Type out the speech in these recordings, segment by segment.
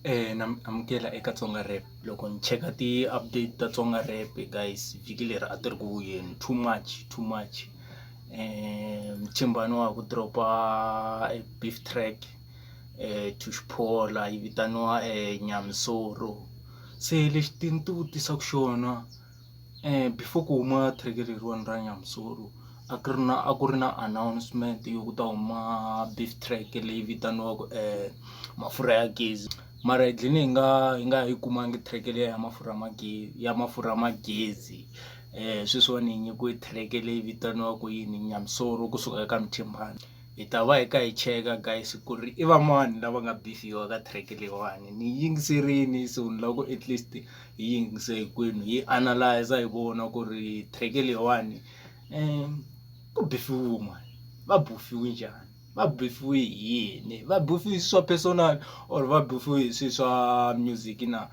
Na mi amukela eka Tsonga Rap loko ni cheka ti-update ta Tsonga Rap guys vhiki leri a ti ri ku vuyeni too much too much Mthimbani wa ha ku drop-a e beef track to Xiphola yi vitaniwa Nyamisoro se lexi ti ni ti vutisaka xona before ku huma track leriwani ra Nyamisoro a ku ri na a ku ri na announcement yo ku ta huma beef track leyi vitaniwaka mafurha ya gezi mara hi dlhine hi nga hi nga yi kumangi track liya ya mafurha ma ya mafurha ma gezi sweswiwani hi nyikiwe track leyi vitaniwaka yini Nyamisoro kusuka eka Mthimbani. Hi ta va hi kha hi cheka guys ku ri i va mani lava nga beef-iwa ka track leyiwani ni yi yingiserini so ni lava ku at least hi yingise hinkwenu hi analyze hi vona ku ri track leyiwani ku beef-iwe mani va bufiwe njhani va beef-iwe hi yini va beef-iwe hi swa personal or va beef-iwe hi swi swa music na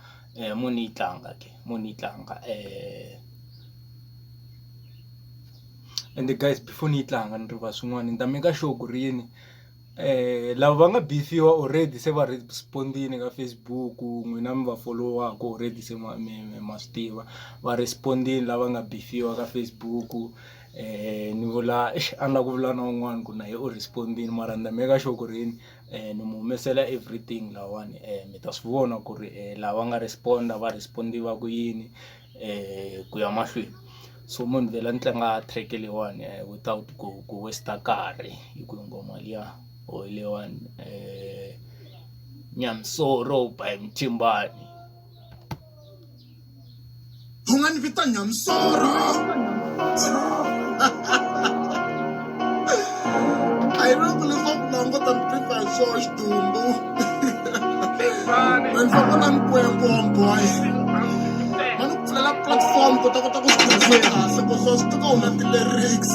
mo ni yi tlanga ke mo ni yi tlanga ende guys before ni yi tlanga ni rivala swin'wana ni ta make sure ku ri yini lava va nga beef-iwa already se va respond-ini ka Facebook n'wina mi va folowaku already se ma mi ma swi tiva va respond-ini lava nga beef-iwa ka Facebook ni vula exi a ni la ku vula na un'wana ku na ye u respond-ini mara ni ta make sure ku ri yini ni mi humesela everything lahawani mi ta swi vona ku ri lava nga respond-a va respond-e va ku yini ku ya mahlweni so mo ni vhela ni tlanga track leyiwani without ku waste nkarhi hi ku nghoma liya or leyiwani Nyamisoro by Mthimbani. U nga ni vita Nyamisoro a yi vula ku leswaku languta ni prefer hi xoho xidumbu ni famba na mikwembu homeboy va ni pfulela platform ku ta kota ku swi tirhisa kahle ku swo swi tika huma ti-lyrics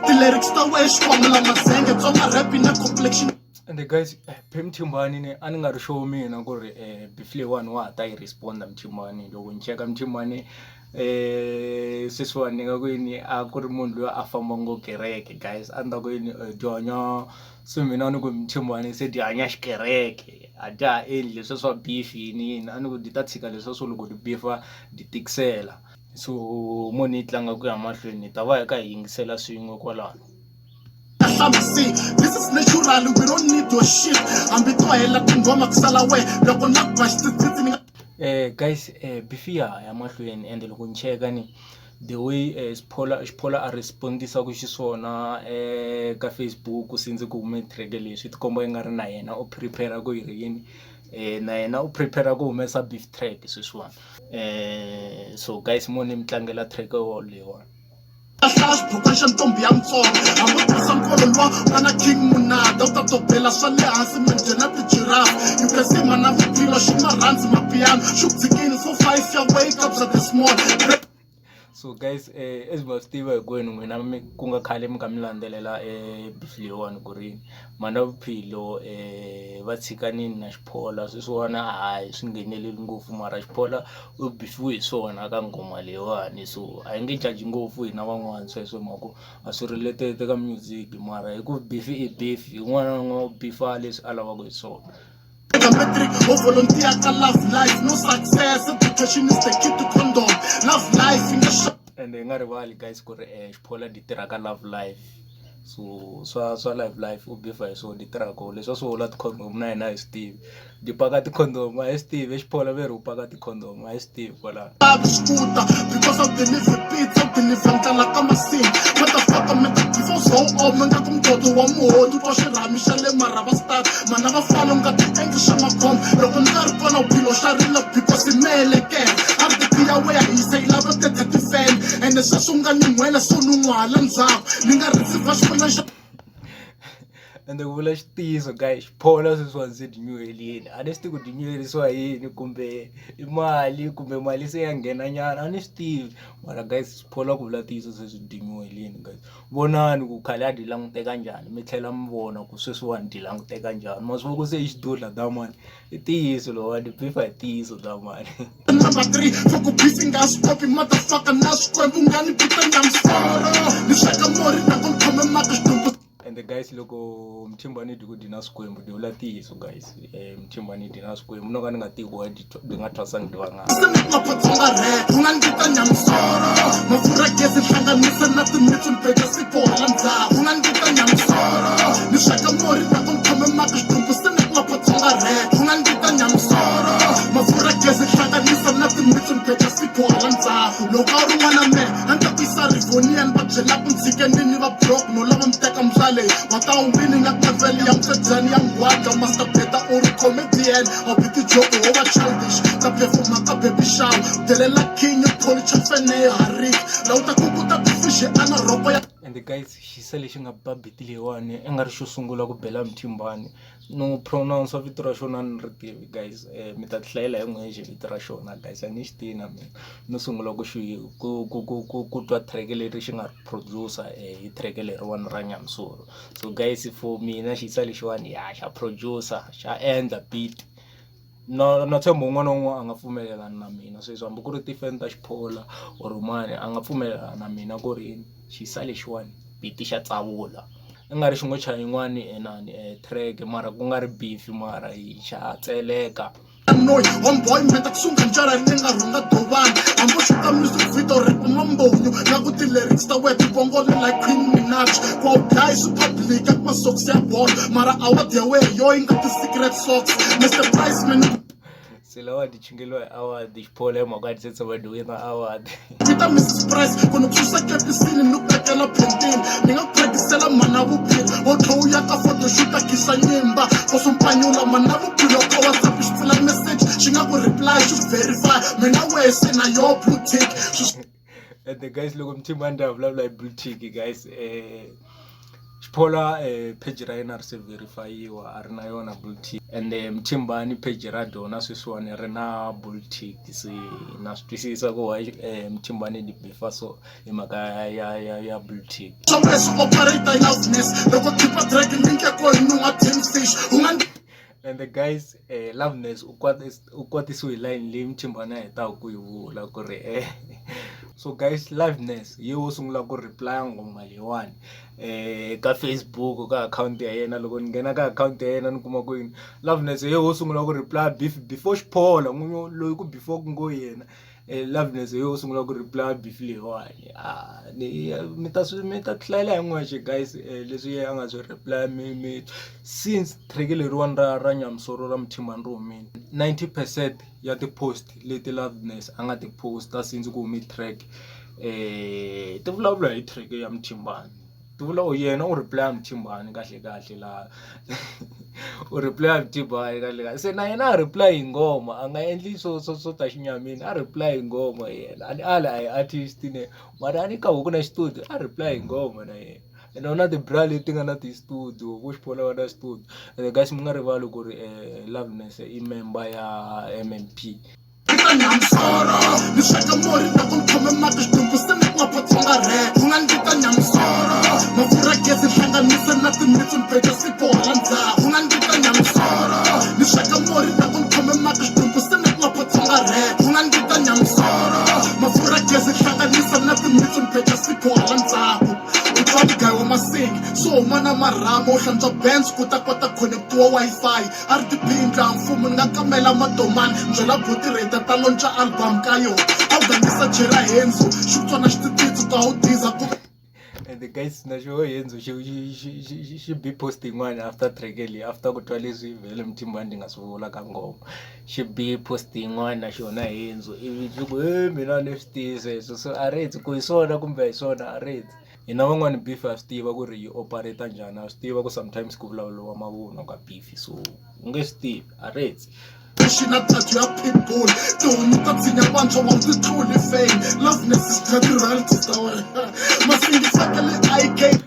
ti-lyrics ta wehe xikwamula mazenge tsonga rap na complexion. Ende guys phe Mthimbani ni a ni nga ri sure mina ku ri beef leyiwani wa ha ta yi respond-a Mthimbani loko ni cheka Mthimbani sweswiwani ni nga ku yini a ku ri munhu loyi a famba ngopfu kereke guys a ni ta ku yini dyonya se mina ni ku Mthimbani se dyi hanya xikereke a dya ha endli leswiya swa beef yini yini a ni ku dyi ta tshika leswiya swo loko dyi beef-a dyi tikisela so mo ni yi tlanga ku ya mahlweni hi ta va hi kha hi yingisela swin'we kwalano. Hlamusi this is natural we don't need your shit hambi to hela tinghoma ku sala we loko na ba xitsitsitsi ni nga Guys beef ya ha ya mahlweni ende loko ni cheka ni the way Xiphola Xiphola a respond-isaku xiswona ka Facebook since ku hume track leyi swi tikomba i nga ri na yena u prepare ku yi ri yini na yena u prepare ku humesa beef track sweswiwani so guys mo ni mi tlangela track leyiwani. Hlaya xibukwana xa ntombi ya Mutsonga hambi u tirhisa nkolo luwa nga na king munada u ta tobela swa le hansi minje na ti-giraffe you can see mana vuphilo xi ma rhandzi mapiano xi ku tshikini 4 5 ya wake up bya the small. So guys as ma swi tiva hinkwenu n'wina mi ku nga khale mi kha mi landzelela beef leyiwani ku ri Mana Vuphilo va tshikanini na Xiphola sweswiwani hayi swi ngheneleli ngopfu mara Xiphola u beef-iwe hi swona ka nghoma leyiwani so a hi nge judge ngopfu hina van'wani sweswo hi mhaka ku a swi related ka music mara hi ku beef i beef un'wana na un'wana u beef-a leswi a lavaka hi swona. Eka matric ho volunteer ka love life no success education is the key to condom love life yi nga. Ende hi nga rivali guys ku ri Xiphola dyi tirha ka love life so swa swa live life u beef-a hi swona dyi tirha kona leswi a swo vula ti-condom na hina a hi swi tivi dyi paka ti-condom a hi swi tivi Xiphola ve ri u paka ti-condom a hi swi tivi kwalano. Lavi xikuta because I deliver pizza deliver ndlala ka masini motherfucker mi ta before zo oma nga ku mdodo wa muholi u twa xirhami xa le marabastad mana vafana u nga ti endli swa makhombo loko ni nga ri kona vuphilo xa rila because i meelekela RDP ya weya hisa yi lava tete tifene ene sweswi u nga nyun'hwela so nun'wa hala ndzhaku ni nga receiver xivona xa. Ende ku vula xitiyiso guys xiphola sweswiwani se dyi nyuhelini a ni swi tivi ku dyi nyuherisiwa hi yini kumbe i mali kumbe mali se ya nghena nyana a ni swi tivi mara guys xiphola ku vula ntiyiso se swi dyi nyuhelini guys vonani ku khale a dyi languteka njhani mi tlhela mi vona ku sweswiwani dyi languteka njhani ma swi vona ku se i xidudla damani i ntiyiso lowani beef hi ntiyiso damani. Number 3 for ku busy nga swi kopi motherfucker na swikwembu nga ni vita Nyamsoro ni sweka mori na ku ni khome mati xidumbu. Ende. Ende guys loko Mthimbani dyi ku dyi na swikwembu dyi vula ntiyiso guys Mthimbani dyi na swikwembu no ka ni nga tivi ku why dyi nga thwasangi dyi vangani. Tsonga rap u nga ndzi ta nyamisoro mafurha gezi hlanganisa na timitsu ni beja siku hala ndzhaku u nga ndzi ta nyamisoro ni sweka murhi loko ni khome mati xitumbu se ni kuma Tsonga rap u nga ndzi ta nyamisoro mafurha gezi hlanganisa na timitsu ni beja siku hala ndzhaku loko a wu ri n'wana me a ni ta ku yisa rivonian va byela ku ndzike ni ni va broke no lava mi teka mbyale wa ta wu wini nga level ya mfedzani ya nghwadla master beta u ri comedian a bi tijoke wo va childish ta performa ka baby shower delela king pholicha fene ya harik la u ta kukuta tifishi ana rhoko ya. And guys xisa lexi nga ba beat leyiwani i nga ri xo sungula ku bela Mthimbani no pronounce vito ra xona a ni ri tivi guys mi ta ti hlayela hi n'wexe vito ra xona guys a ni xi tivi na mina no sungula ku xi ku ku ku ku ku twa track leri xi nga producer hi track leriwani ra Nyamsolo so guys for mina xiyisa lexiwani ya xa producer xa endla beat na na tshemba un'wana na un'wana a nga pfumelelani na mina sweswi hambi ku ri ti-fan ta Xiphola or mani a nga pfumelelana na mina ku ri xiyisa lexiwani beat xa tsavula i nga ri xi ngo chaya yin'wani inani track mara ku nga ri beef mara xa tseleka. Noyi homeboy mheta kusunga njara ni nga rhunga dovani hambi u xuta music video rap mambonyo na ku ti-lyrics ta wena ti vongole like Queen Minaj ku a wu dlayi swi public a kuma socks ya bolo mara award ya wena yo yi nga ti-secret socks Mr Price man. Se lawa ti chingeliwa hi award xiphola hi mhaka ya ti se tshama ni wina award. Vita Mrs Price ku ni ku susa kepisini ni ku vekela phentini ni nga ku practicela mhana vuphilo wo tlhe u ya ka photoshoot a khisa nyimba ko swi mpanyula mhana vuphilo ka WhatsApp xi pfula message xi nga ku reply xi ku verify mina wehe se na yo blue tick. And guys loko Mthimba ni ta vulavula hi blue tick guys Xiphola page ra yena ri se verify-iwa a ri na yona blue tick ende Mthimbani page ra dyona sweswiwani ri na blue tick se na swi twisisa ku why Mthimbani ni beef-a so hi mhaka ya ya ya blue tick. Swa wena swi operate loudness loko khipa track link ya kona yi nuha tin fish u nga. And guys Loveness u u kwatisiwe hi line leyi Mthimbani a hetaka ku yi vula ku ri so guys Loveness hi ye wo sungula ku reply nghoma leyiwani ka Facebook ka akhawunti ya yena loko ni nghena ka akhawunti ya yena ni kuma ku yini Loveness hi ye wo sungula ku reply beef before xiphola n'winyi loyi ku before ku ngo yena Loveness hi ye wo sungula ku reply beef leyiwani a ni mi ta swi mi ta ti hlayela hi n'wexe guys leswi yena a nga swi reply mi mi since track leriwani ra ra Nyamsolo ra Mthimbani ri humile 90 percent ya ti-post leti Loveness a nga ti post-a since ku hume track ti vulavula hi track ya Mthimbani ti vula u yena u reply Mthimbani kahle kahle laha u reply Mthimbani kahle kahle se na yena a reply hi nghoma a nga endli swo swo swo ta xinyamini a reply hi nghoma yena a ni ali a hi artist ne mara a ni ka huku na xitudio a reply hi nghoma na yena ene u na ti-bra leti nga na ti-studio vo xiphola va na studio ene guys mi nga rivali ku ri Loveness i member ya M_M_P. Eka Nyamsoro ni sweka murhi loko ni khome mati xidumbu se ni kuma Tsonga rap u nga ndzi ta Nyamsoro mafurha gezi hlanganisa na timitsu ni beja siku hala ndzhaku u nga ndzi ta Nyamsoro ni sweka murhi loko ni khome mati xidumbu se ni kuma Tsonga rap u nga ndzi ta Nyamsoro mafurha gezi hlanganisa na timitsu ni beja siku hala ndzhaku u twa mugayo wa masingi swo huma na marhama u hlantswa benz ku ta kota connectiwa Wi-Fi A ri tiphindla mfumo ni nga kambela matomani byela buti reta ta lonca album ka yona a wu gangisa chera henzo xi ku tswana xitititsi ta wu diza ku. And the guys na xo Henzo xi xi xi xi xi xi bi post yin'wana after track leyi after ku twa leswi vhele Mthimbani ni nga swi vula ka nghoma xi bi post yin'wana na xona Henzo ivi xi ku he mina ni swi tivi sweswo so a ri ku hi swona kumbe a hi swona a ri Hina van'wani beef ha swi tiva ku ri yi operate njhani ha swi tiva ku sometimes ku vulavuriwa mavunwa ka beef so u nge swi tivi a ri hetsi. Xi na tattoo ya pitbull tihunyi ta tshinya vantshwa wa ndzi tluli fame loveness is dya ti-royalties ta wena masingi fakele ik.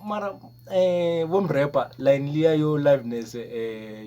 Mara vo murhepa line liya yo liveness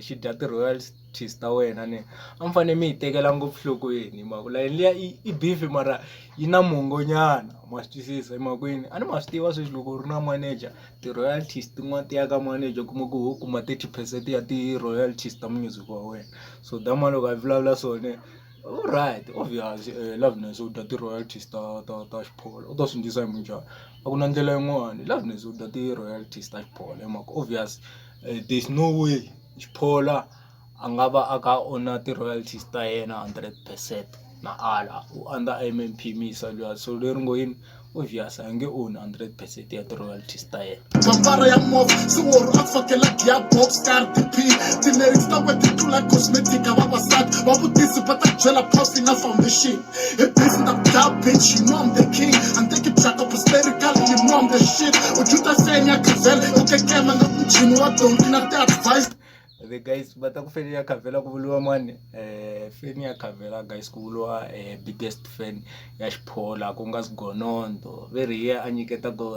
xi dya ti-royalties ta wena ne a mi fanele mi yi tekela ngopfu nhlokweni hi mhaka line liya i beef mara yi na mongo nyana ma swi twisisa hi mhaka yini a ni ma swi tiva sweswi loko u ri na manager ti-royalties tin'wana ti ya ka manager u kuma ku ho kuma 30 percent ya ti-royalties ta music wa wena so dama loko a vulavula swona. U right obvious Loveness u dya ti-royalties ta xiphola u ta swi endlisa hi munjhani a ku na ndlela yin'wani Loveness u dya ti-royalties ta xiphola hi mhaka obvious there is no way xiphola a nga va a kha a own ti-royalties ta yena 100% na ala u under M_M_P Misa luya so leri ngo yini obvious a nge own 100% ya ti-royalties ta yena. Bambara ya movha siworu a fakela gear box ka RDP ti-lyrics ta wena ti tlula cosmetic ya vavasati va vutisi va ta byela puffy na foundation hi busy na ku dlaya bitch you know I'm the king a ni teki thyaka prosterical you know I'm the shit u juta feni ya khavela u kekema nga ku mchini wa donki na ti-advice. The guys va ta ku feni ya khavela ku vuriwa mani feni ya khavela guys ku vuriwa biggest fan ya xiphola ku nga Sgonondo ve ri hi yena a nyiketa ku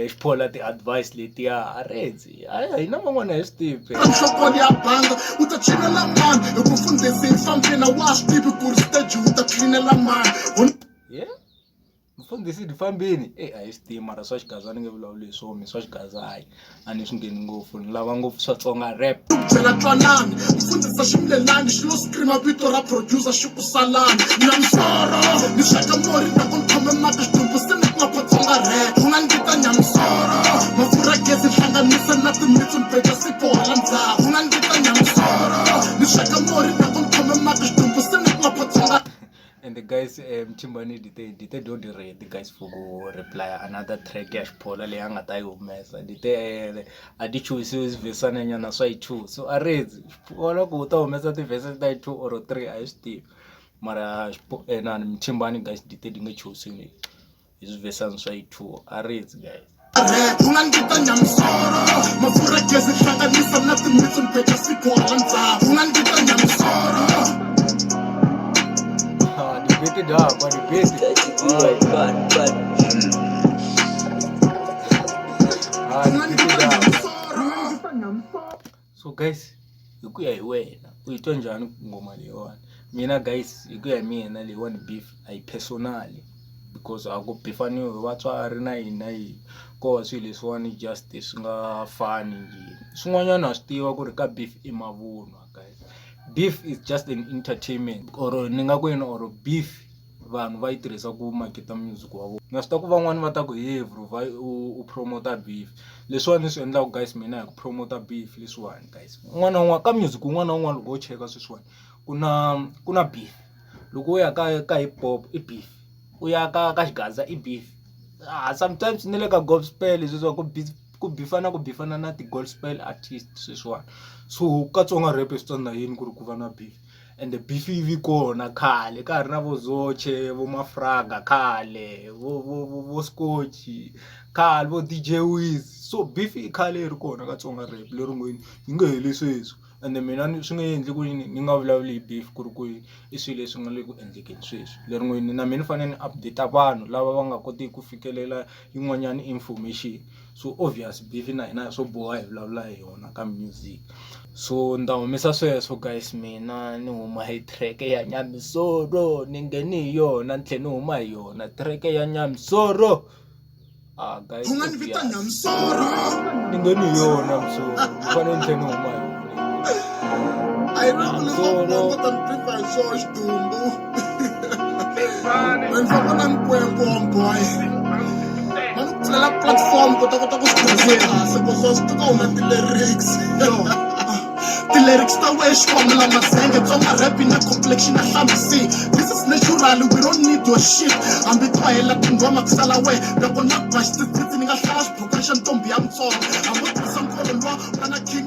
xiphola ti-advice letiya a rhendzi a hina van'wana a hi swi tivi phela. Nhlokoni ya banga u ta cinela mani hi ku mfundhisi yi fambile a wa ha swi tivi ku ri stage u ta clean-ela mani. Yeah. Mfundhisi dyi fambini eyi a hi swi tivi mara swa xigaza ni nge vulavuli hi swona mi swa xigaza hayi a ni swi ngheni ngopfu ni lava ngopfu swa Tsonga rap. Ku byela twanani mfundhisi a ximilelani xi lo scream vito ra producer xi ku salani Nyamsoro ni sweka mori loko ni khome mati xidumbu se ni kuma Tsonga rap u nga ni vita Nyamsoro mafurha gezi hlanganisa na timitsu ni beja sipo hala ndzhaku u nga ni vita Nyamsoro ni sweka mori loko ni khome mati xidumbu se ni kuma Tsonga. And guys Mthimbani dite do di ready guys for ku reply another track ya xiphola leyi a nga ta yi humesa dite a di chuhisiwi swivhesana nyana swa yi two so a redzi xiphola ku u ta humesa ti-verses ta yi two or three a hi swi tivi mara inani Mthimbani guys dite di nge chuhisiwi hi swivhesana swa yi two a redzi guys. U nga ni vita Nyamsoro mafurha gezi hlanganisa na timitsu ni beja siku hala ndzhaku u nga ni vita Nyamsoro. Ah, debate dapa debate. Ah, U nga ni debate vita dapa. Nyamsoro. So guys, hi ku ya hi wena u yi twa njhani nghoma leyiwani? Mina guys hi ku ya hi mina leyiwani beef a yi personal because a ku beef-aniwi hi vatswari na yini na yini ko va swilo leswiwani just swi nga fani njhe. Swin'wanyana ha swi tiva ku ri ka beef i mavunwa guys, beef is just an entertainment or ni nga ku yini or beef vanhu va yi tirhisa ku maketa music wa vona na swi tiva ku van'wani va ta ku he bro u promote beef leswiwani ni swi endlaka guys mina hi ku promote beef leswiwani guys un'wana na un'wana ka music un'wana na un'wana loko wo cheka sweswiwani ku na ku na beef loko u ya ka hip hop i beef u ya ka xigaza i beef sometimes ni le ka gospel sweswiwa ku beef ku bifana ku bifana na ti-gospel artist sweswiwani so ka Tsonga rap swi tsandza yini ku ri ku va na beef. Ende beef yi vi kona khale ka ha ri na vo Zoche vo Mafraga khale vo Scotch khale vo D_J Wiz so beef i khale yi ri kona ka Tsonga rap lero ngo yini yi nge heli sweswi ende mina ni swi nge endli ku yini ni nga vulavuli hi beef ku ri ku yini i swilo leswi nga le ku endlekeni sweswi lero ngo yini na mina ni fanele ni update vanhu lava va nga kotiki ku fikelela yin'wanyana information. So obvious beef na hina swo boha hi vulavula hi yona ka music so ni ta humesa sweswo guys mina ni huma hi track ya Nyamisoro ni ngheni hi yona ni tlhela ni huma hi yona track ya Nyamisoro ah guys U nga ni vita Nyamisoro ni ngheni hi yona Msoro ni fanele ni tlhela ni huma hi yona a yi na ku leswaku va ta ni tiva hi swona xidumbu ni famba na mikwembu homeboy va ni pfulela platform ku ta kota ku swi tirhisa kahle ku swa swi tika huma ti-lyrics ti-lyrics ta wehe xikwamula mazenge Tsonga rap na complexion ya hlambisi this is natural we don't need your shit hambi to hela tinghoma ku sala wehe loko na ba xitsitsitsi ni nga hlaya xibukwana xa ntombi ya Mutsonga hambi u tirhisa nkolo luwa wa na king.